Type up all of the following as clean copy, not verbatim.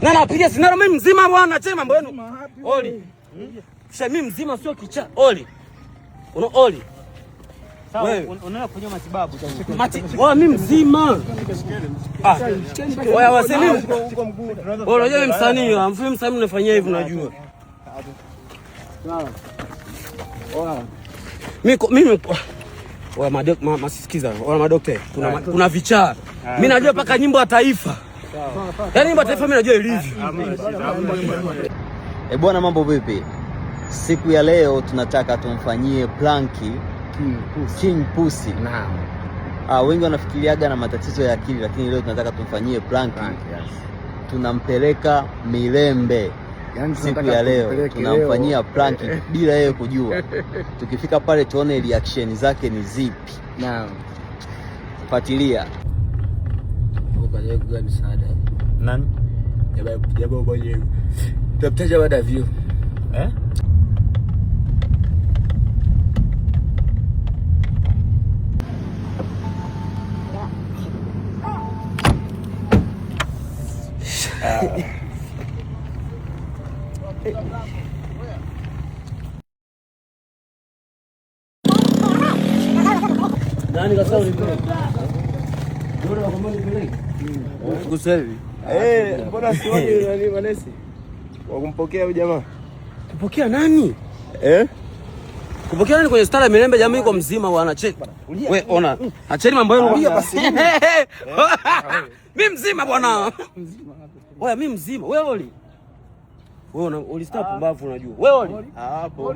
Na napiga sindano mimi mzima bwana, acheni mambo yenu. Oli. Kisha mimi mzima sio kichaa. Oli. Una oli. Sawa, Wewe. unaenda kufanyiwa matibabu. Mati, wewe mimi mzima. Ah. Wewe wase mimi. Wewe unajua mimi msanii, amfui msanii unafanyia hivi unajua. Mimi mimi wewe madok masisikiza, wewe madokta, kuna vichaa. Mimi najua paka nyimbo ya taifa. Yaani nyimbo ya taifa mimi najua ilivyo. E bwana, mambo vipi? Siku ya leo tunataka tumfanyie prank King Pusi. Naam. Wengi wanafikiriaga na matatizo ya akili, lakini leo tunataka tumfanyie prank. Yes. Tunampeleka Mirembe Yaani siku tunataka ya leo, tumpeleke tunamfanyia leo. prank bila yeye kujua. Tukifika pale tuone reaction zake ni zipi. Naam. Fuatilia. Nani? Tutamtaja baada ya view. Eh? Nani kasema unipeleke? Bora wakwambia unipeleke. Sasa hivi. Eh, mbona sioni nani manesi wa kumpokea huyu jamaa? Kupokea nani? Eh? Kupokea nani kwenye stara ya Mirembe? Jamaa yuko mzima bwana. Che. We ona. Acheni mambo yenu. Mimi mzima bwana. Wewe mimi mzima. Wewe oli. Wewe una ulista pumbavu unajua. Wewe oli. Hapo.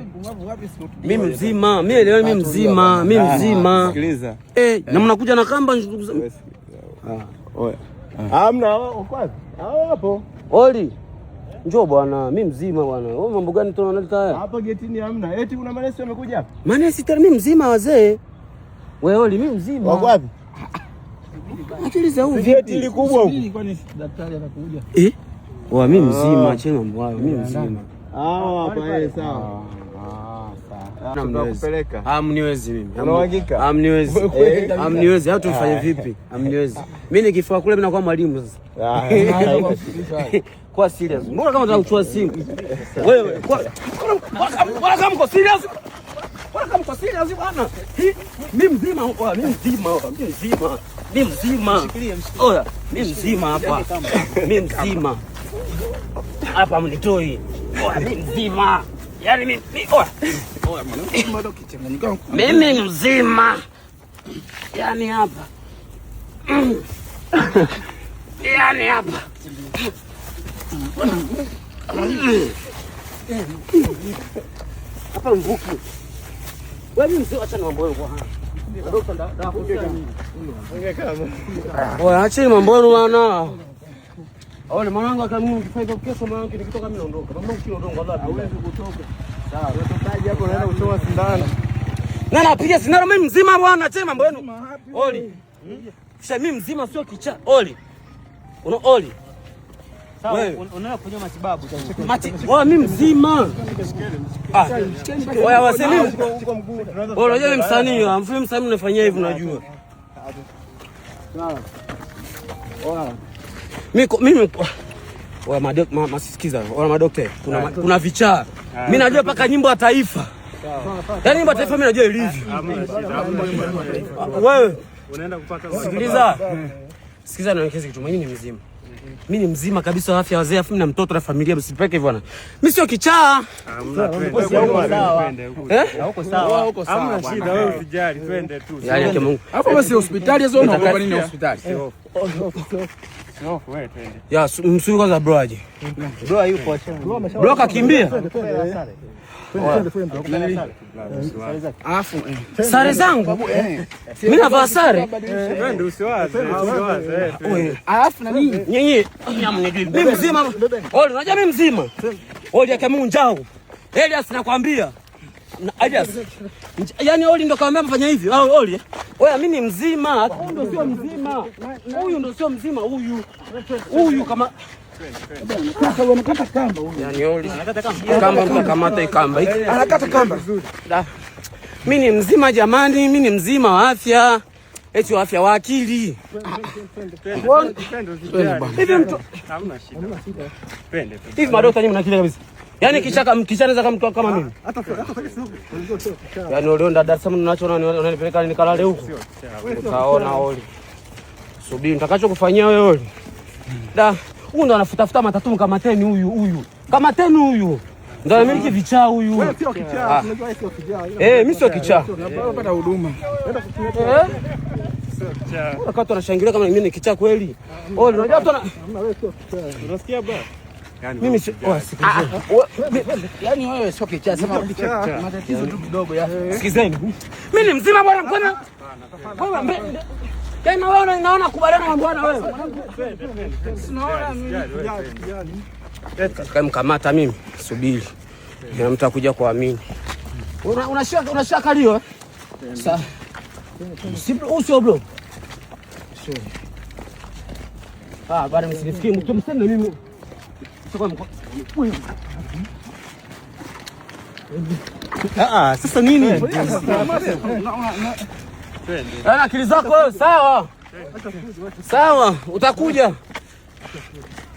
Mimi mzima. Mimi elewa mimi mzima. Mimi mzima. Sikiliza. Eh, na mnakuja na kamba ndugu zangu. Oya. Hamna wako wapi? Hao hapo. Oli. Njoo bwana, mimi mzima bwana. Wewe mambo gani tena unaleta haya? Hapo getini hamna. Eti kuna manesi wamekuja hapa? Maana si tena mimi mzima wazee. Wewe oli mimi mzima. Wako wapi? Akili za huyu Geti vipi? likubwa huku. Kwani daktari atakuja? Eh? Wa mimi mzima, acheni mambo hayo, mimi mzima. Hao hapa eh, sawa. Hamniwezi. Tunakupeleka. Hamniwezi mimi. Una uhakika? Hamniwezi. Hamniwezi. Hata tufanye vipi? Hamniwezi. Mimi nikifika kule mimi nakuwa mwalimu sasa. Kwa serious. Mbona kama unataka kuchukua simu? Wewe kwa mbona kama mko serious? Mbona kama mko serious bwana? Mimi mzima huko, mimi mzima, mimi mzima. Mimi mzima. Oya, mimi mzima hapa. Mimi mzima. Hapa mnitoi. Oya, mimi mzima. Yaani mimi oya. Oya mwanangu, bado kichanganyika. Mimi mzima. Yaani hapa. Yaani hapa. Hapa mvuki. Wewe mimi mzee, acha na mambo yenu bwana. Oya, acheni mambo yenu bwana. Ole mwanangu akamimi ukifanya kesho mwanangu nikitoka mimi naondoka. Mama ukiondoka wallahi. Hauwezi kutoka. Sawa. Unatokaje hapo unaenda kuchoma sindano? Na napiga sindano mimi mzima bwana, acheni mambo yenu. Oli. Kisha mimi mzima sio kichaa. Oli. Una oli. Sawa, Wewe. unaenda kufanyiwa matibabu. Mati, wewe mimi mzima. Ah. Wewe wase mimi. Wewe unajua mimi msanii, amfui msanii unafanyia hivi unajua. Mimi mimi wewe madok masisikiza, wewe madokta, kuna vichaa. Mimi najua paka nyimbo ya taifa. Yaani nyimbo ya taifa mimi najua ilivyo. Wewe Unaenda kupata sikiliza. Sikiliza nielekeze kitu, mimi ni mzima. Mimi ni mzima kabisa wa afya wazee, afu mimi na mtoto na familia, msipeke hivyo bwana. Mimi sio kichaa. Eh? Huko sawa. Hamna shida, wewe usijali, twende tu. Yaani yake Mungu. Hapo basi hospitali hizo unaogopa nini hospitali? Hofu wewe, twende. Ya msuri kwanza bro aje. Bro yupo acha. Bro kakimbia. Alafu Sare zangu. Mimi navaa sare. Twende, usiwaze, usiwaze. Eh, twende. alafu na nini? Nyinyi mnijui. Mimi mzima. Oli, unajua mimi mzima. Oli yake Mungu njao. Elias nakwambia. Na Elias. Yaani Oli ndo kaambia mfanya hivi. Au Oli. Oya mimi ni mzima. Huyu ndo sio mzima. Huyu ndo sio mzima huyu. Huyu kama Anakata kamba huyu. Yaani Oli. Kamba mtakamata ikamba. Anakata kamba. Mimi ni mzima jamani, mimi ni mzima wa afya. Eti wa afya wa akili. Hivi mtu Hamna shida. Twende. hivi madokta nyinyi mna akili kabisa. Yaani kichaka mkichaneza kama mtu kama mimi. Yaani ulio Dar es Salaam ninacho unanipeleka nikalale huko. Utaona Oli. Subiri nitakachokufanyia wewe Oli. Da, huyu ndo anafutafuta matatu mkamateni huyu huyu. Kamateni huyu. Ndo anamiliki vichaa huyu. Wewe sio kichaa, unajua wewe sio kichaa. Eh, mimi sio kichaa. Unapata huduma. Eh? Wakati wanashangilia kama mimi ni kichaa kweli. Oli, unajua watu wana Wewe sio kichaa. Unasikia bwana? Yaani mimi si oh, sikilizeni. Yaani wewe sio kichaa, sema matatizo tu kidogo ya. Sikizeni. Mimi ni mzima bwana mkono. Wewe mbe. Tena wewe unaona kubaliana na bwana wewe. Kama mkamata mimi, subiri. Na mtu akuja kuamini. Unashaka unashaka lio eh? Sa. Si usio bro. Sio. Ah, bwana msinifikie mtu mseme mimi. Sio kwa Ah, sasa nini? Yaani akili zako wewe sawa. Sawa, utakuja.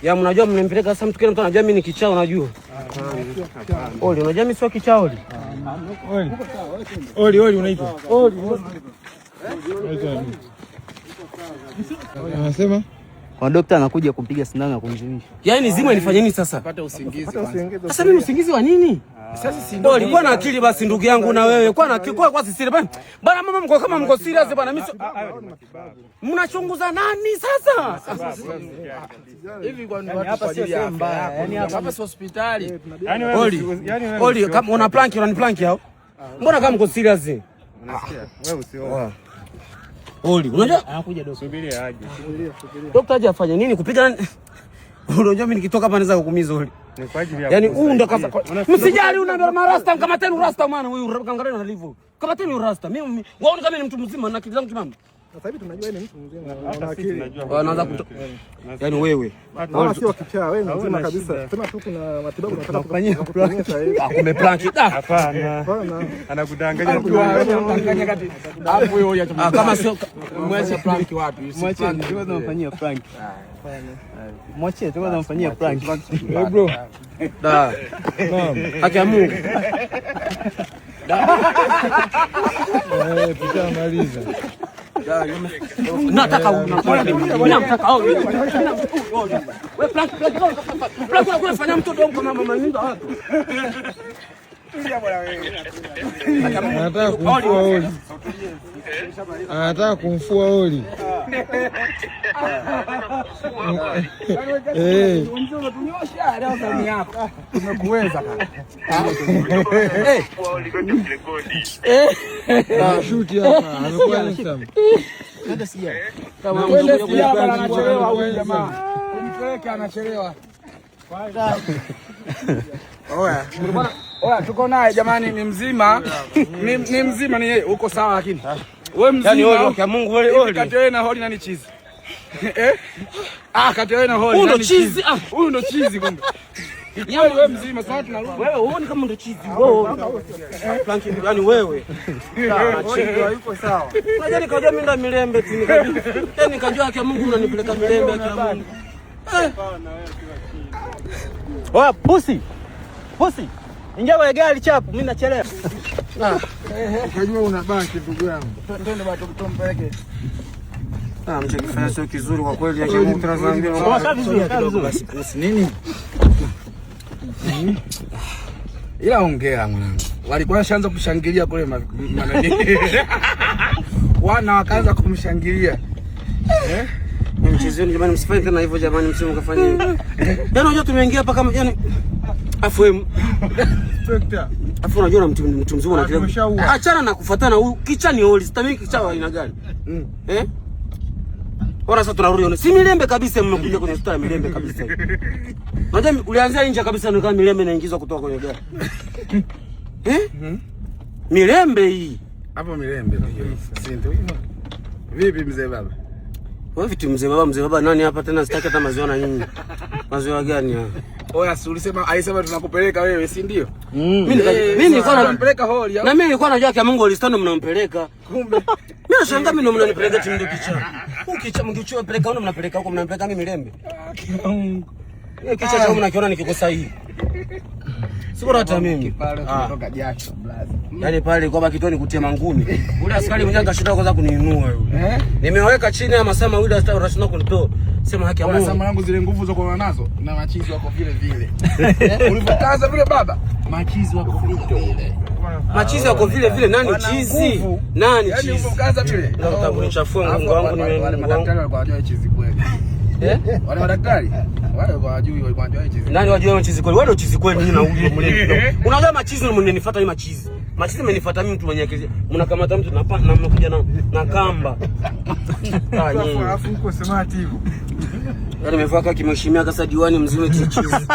Ya mnajua mnampeleka sasa mtu kile mtu anajua mimi ni kichaa unajua. Oli, unajua mimi sio kichaa Oli. Oli, Oli unaitwa? Oli. Anasema Kwa dokta anakuja kumpiga sindano na kumzimisha. Yaani zima nifanye nini sasa? Pata usingizi kwanza. Sasa mimi usingizi wa nini? Sasa si Oli, kuwa na akili basi ndugu yangu na wewe. Kuwa na akili, kwa sisi bana. Bana mama mko kama mko serious bana mimi. Mnachunguza nani sasa? hivi kwa watu kwa ajili ya afya yako. Hapa si hospitali. Yaani wewe Oli. yaani wewe Oli, kama una plank una plank hao? Mbona kama mko serious? Unasikia? Wewe usione. Oli, unajua Anakuja dokta. Subiri aje. Dokta aje afanye nini kupiga nani? Unajua mimi nikitoka hapa naweza kukuumiza Oli. Ni kwa ajili ya Yaani huu ndo kukusaidia. kafa. Msijali una ndo marasta mkamateni rasta mwana huyu angalia alivyo. Kamateni rasta. Mimi waone kama ni mtu mzima na akili zangu timamu. Sasa hivi tunajua wewe ni mtu mzima. Una Hata sisi akili. tunajua. Wanaanza kuto. Yaani wewe. Wala sio kichaa, wewe ni mzima Hauna kabisa. shida. Sema tu kuna matibabu tunataka kufanyia sasa hivi. Ah, kumbe plank. Ah, Hapana. Hapana. Anakudanganya tu. Mtanganya kati. Hapo huyo ah, kama sio mwache prank wapi? Mwache tulikuwa tunamfanyia prank. Mwache tulikuwa tunamfanyia prank. wewe bro. da. Haki ya Mungu. Eh, tushamaliza. Nataka huyu. Mimi namtaka huyu. Wewe plank plank plank unakuwa fanya mtoto wangu kama mama mimba watu. Anataka kumfua Oli. Anataka kumfua Oli. Eh, Unatunyosha leo zamu yako. Tumekuweza kaka. anashuti hapa, amekuwa handsome. Twende sijaba anachelewa huyu jamaa. Kumpeleke anachelewa. Oya. Oya, tuko naye jamani, ni mzima. Ni mzima ni yeye, uko sawa lakini. Wewe mzima. Yaani Oli, haki ya Mungu wewe Hivi Oli. kati wewe na Holi nani chizi? Eh? Ah, kati wewe na Holi Huyu ndo nani chizi, ah. Huyu ndo chizi kumbe. Yaani wewe mzima, sasa tunarudi. Wewe huoni kama ndo chizi wewe. Plank yaani wewe. Yuko sawa. Unajua nikajua mimi ndo Milembe tu nikajua. Yaani nikajua haki ya Mungu unanipeleka Milembe haki ya Mungu. Oya, pusi. Pusi. Ingia kwenye gari chapu, mimi nachelewa. Ukajua unabaki ndugu yangu. Twende bwana tumpeleke. Ah, mchokifanya sio kizuri kwa kweli haki ya Mungu tunazoambia. Kaa vizuri, kaa vizuri. Basi pusi nini? Ila ongea mwanangu. Walikuwa washaanza kushangilia kule manani. Wana wakaanza kumshangilia. Mchezeni jamani, msifanye tena hivyo jamani, msimu kafanya hivyo. Yaani unajua tumeingia hapa kama yani afu wewe Inspector. afu unajua na mtu mzima na kile. Tumeshaua. Achana na kufuatana huyu kicha ni Oli, sitamii kicha wa aina gani? Eh? Ora sasa tunarudi si Milembe kabisa, mmekuja kwenye hospitali ya Milembe kabisa. Unajua ulianzia nje kabisa ndio kama Milembe inaingizwa kutoka kwenye gari. Eh? Milembe hii. Hapo Milembe si ndio hivyo? Vipi mzee baba? Wewe vitu mzee baba nani hapa tena sitaki hata maziwa na nyinyi. Maziwa gani haya? Oya, si ulisema alisema tunakupeleka wewe, si ndio? Mimi nilikuwa na Tunampeleka holi na mimi nilikuwa najua kia Mungu Olistano mnampeleka. Kumbe Mimi Mimi nashangaa mimi ndo mnanipeleka timu ndo kichaa. Huu kichaa mkichua peleka huko mnapeleka huko mnanipeleka mimi Milembe. Hiyo kicha changu mnakiona nikikosa hii. Sio hata mimi. Pale tunatoka jasho blaza. Yaani pale kwamba kituoni kutia mangumi. Ule askari mwenyewe akashinda kwanza kuniinua yule. Eh? Nimeweka chini ya masaa mawili hata unashindwa kunitoa. Sema haki ya Bwana, Mungu. sasa mwanangu, zile nguvu za kuwa nazo na machizi wako vile vile. Ulivyokaza vile baba, machizi wako vile vile. Machizi wako vile vile. Nani Wana chizi? nguvu. Nani Yaani chizi? ulivyokaza vile. Ndio utakunichafua Alafu mgongo wangu wale nime madaktari walikuwa wanajua chizi kweli. Eh? Wale madaktari wale walikuwa hawajui, walikuwa wanajua chizi. Nani wajua machizi kweli? Wewe ndio chizi kweli mimi na huyo mlevi. Unajua machizi ndio mnanifuata mimi machizi. Machizi mmenifuata mimi mtu mwenye akili. Mnakamata mtu na na mnakuja na kamba. Ah, nyinyi. Alafu uko smart hivyo. Yaani nimevaa kama kimheshimiwa kasa diwani mzima eti chizi.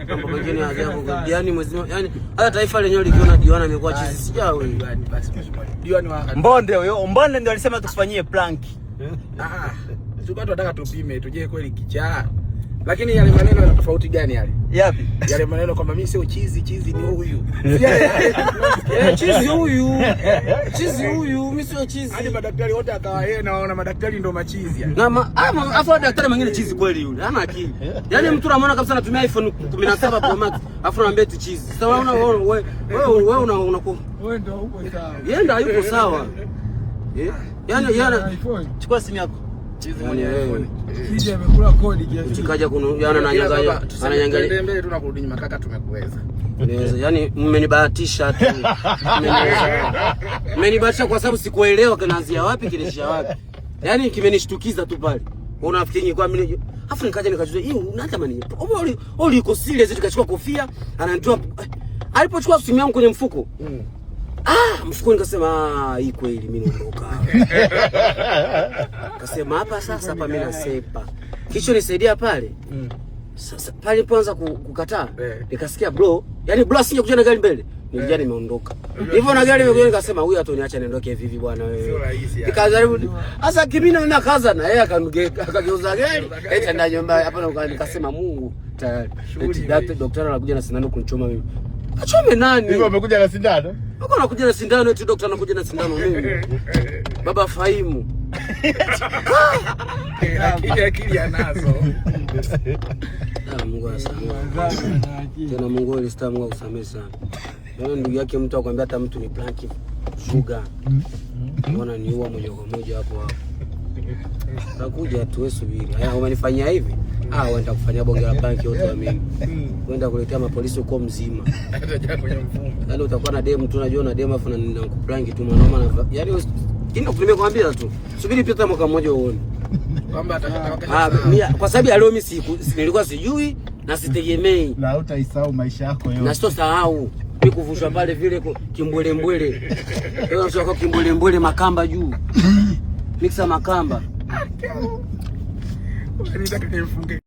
Mambo mengine ya ajabu. Diwani mzima, yaani hata taifa lenyewe likiona diwani amekuwa chizi sijawi. Diwani basi mheshimiwa. Diwani wa Mbonde huyo, Mbonde ndio alisema tukufanyie prank. Ah, tulikuwa tunataka tupime tujue kweli kichaa. Lakini yale maneno yana tofauti gani yale? Yapi? Yale maneno kwamba mimi sio chizi, chizi ni huyu. Si yale- Eh, chizi huyu. Chizi huyu, mimi sio chizi. Hadi madaktari wote akawa yeye na waona madaktari ndo machizi yani. Na ma, ama afu daktari mwingine chizi kweli yule, hana akili. Yaani mtu unamwona kabisa anatumia iPhone 17 Pro Max, afu unaambia eti chizi. Sasa wewe una wewe wewe wewe una una Wewe ndio uko sawa. yeye ndio hayupo sawa. Eh? Yaani yaani iPhone. Chukua simu yako. Chizi yaani wewe Kija amekula kodi kiasi. utikaja kuna yaani ananyang'anya Tuende ananyang'anya. mbele tu na kurudi nyuma kaka, tumekuweza. Niweza, yaani mmenibahatisha tu. Mmeniweza. Mmenibahatisha kwa sababu sikuelewa kinaanzia wapi kinaishia wapi. Yaani kimenishtukiza tu pale. Unafikiri kwa mimi afu nikaja nikajuza hii unatamani. Wewe wewe uko serious nikachukua kofia ananitoa alipochukua simu yangu kwenye mfuko. Ah, mfuko nikasema ah, hii kweli mimi naondoka. Kasema hapa sasa hapa mimi nasepa. Kicho nisaidia pale. Sasa pale nilipoanza kukataa nikasikia bro, yani bro asingekuja na gari mbele, nilijua nimeondoka. Hivyo na gari imekuja nikasema huyu atoniacha niondoke hivi hivi bwana wewe. Sio rahisi yani. Nikajaribu sasa kimina na kaza na yeye akageuza gari, eti na nyumba hapa na nikasema Mungu tayari. Eti daktari anakuja na sindano kunichoma mimi. Achome nani? Hivyo amekuja na sindano? Huko anakuja na sindano eti daktari anakuja na sindano mimi. Baba Fahimu. Akili akili anazo. Ah, Mungu asamehe. Tena Mungu alistaa, Mungu akusamehe sana. Yaani ndugu yake mtu akwambia hata mtu ni planki sugar. Mbona niua moja kwa moja hapo hapo. Takuja tu wewe subiri. Haya umenifanyia hivi? Ah, wewe nitakufanyia bonge la planki yote amini. Kwenda kuletea mapolisi uko mzima. Atajaa kwenye mfumo. Yaani utakuwa na demu tu unajua na demu afu na kuplanki tu mwanaume na yaani kini nimekuambia tu. Subiri pia hata mwaka mmoja uone. Kwamba atakata Ah, mimi kwa sababu ya leo mimi nilikuwa sijui na sitegemei. Na hutaisahau maisha yako Na yote. sitosahau mimi kuvushwa pale vile kimbwelembwele. Wewe unasema kimbwelembwele makamba juu. Mixa makamba. Nitaka nimfunge.